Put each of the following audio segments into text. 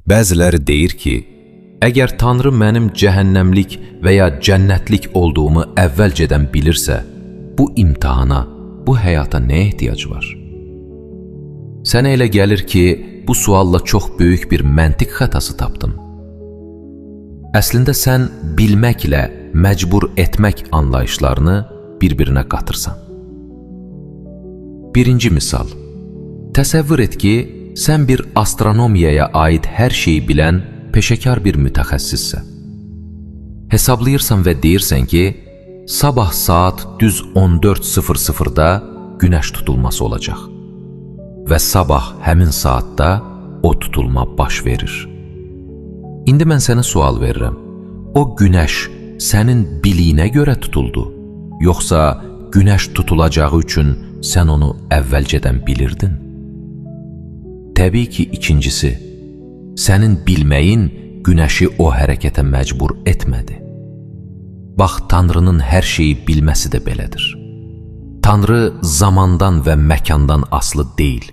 Bəziləri deyir ki, əgər Tanrı mənim cəhənnəmlik və ya cənnətlik olduğumu əvvəlcədən bilirsə, bu imtahana, bu həyata nə ehtiyac var? Sənə elə gəlir ki, bu sualla çox böyük bir məntiq xətası tapdın. Əslində sən bilməklə məcbur etmək anlayışlarını bir-birinə qatırsan. Birinci misal. Təsəvvür et ki, sən bir astronomiyaya aid hər şeyi bilən peşəkar bir mütəxəssissən. Hesablayırsan və deyirsən ki, sabah saat düz 14:00-da günəş tutulması olacaq. Və sabah həmin saatda o tutulma baş verir. İndi mən sənə sual verirəm. O günəş sənin biliyinə görə tutuldu, yoxsa günəş tutulacağı üçün sən onu əvvəlcədən bilirdin? Təbii ki, ikincisi, sənin bilməyin günəşi o hərəkətə məcbur etmədi. Bax, Tanrının hər şeyi bilməsi də belədir. Tanrı zamandan və məkandan asılı deyil.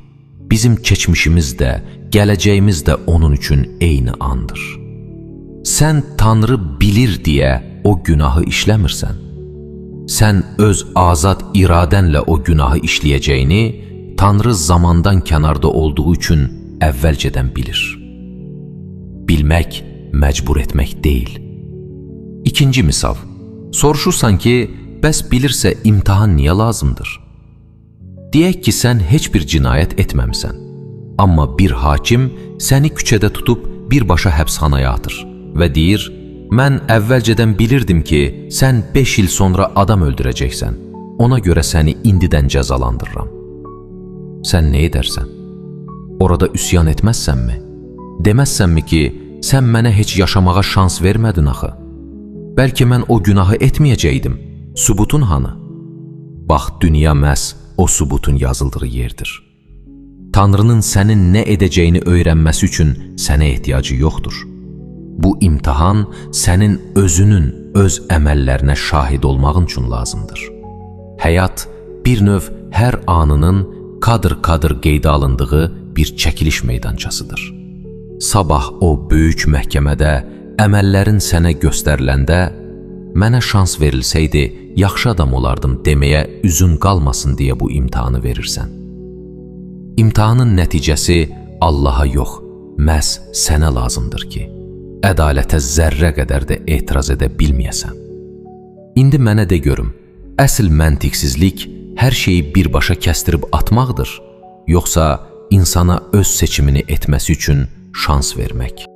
Bizim keçmişimiz də, gələcəyimiz də onun üçün eyni andır. Sən Tanrı bilir deyə o günahı işləmirsən. Sən öz azad iradənlə o günahı işləyəcəyini Tanrı zamandan kənarda olduğu üçün əvvəlcədən bilir. Bilmək məcbur etmək deyil. İkinci misal. Soruşursan ki, bəs bilirsə imtahan niyə lazımdır? Deyək ki, sən heç bir cinayət etməmisən. Amma bir hakim səni küçədə tutub birbaşa həbsxanaya atır və deyir, mən əvvəlcədən bilirdim ki, sən 5 il sonra adam öldürəcəksən. Ona görə səni indidən cəzalandırıram. Sən nə edərsən? Orada üsyan etməzsənmi? Deməzsənmi ki, sən mənə heç yaşamağa şans vermədin axı? Bəlkə mən o günahı etməyəcəkdim. Sübutun hanı? Bax, dünya məhz o sübutun yazıldığı yerdir. Tanrının sənin nə edəcəyini öyrənməsi üçün sənə ehtiyacı yoxdur. Bu imtahan sənin özünün öz əməllərinə şahid olmağın üçün lazımdır. Həyat bir növ hər anının kadr-kadr qeydə alındığı bir çəkiliş meydançasıdır. Sabah o böyük məhkəmədə əməllərin sənə göstəriləndə mənə şans verilsəydi, yaxşı adam olardım deməyə üzün qalmasın deyə bu imtahanı verirsən. İmtahanın nəticəsi Allaha yox, məhz sənə lazımdır ki, ədalətə zərrə qədər də etiraz edə bilməyəsən. İndi mənə de görüm, əsl məntiqsizlik hər şeyi birbaşa kəstirib atmaqdır, yoxsa insana öz seçimini etməsi üçün şans vermək?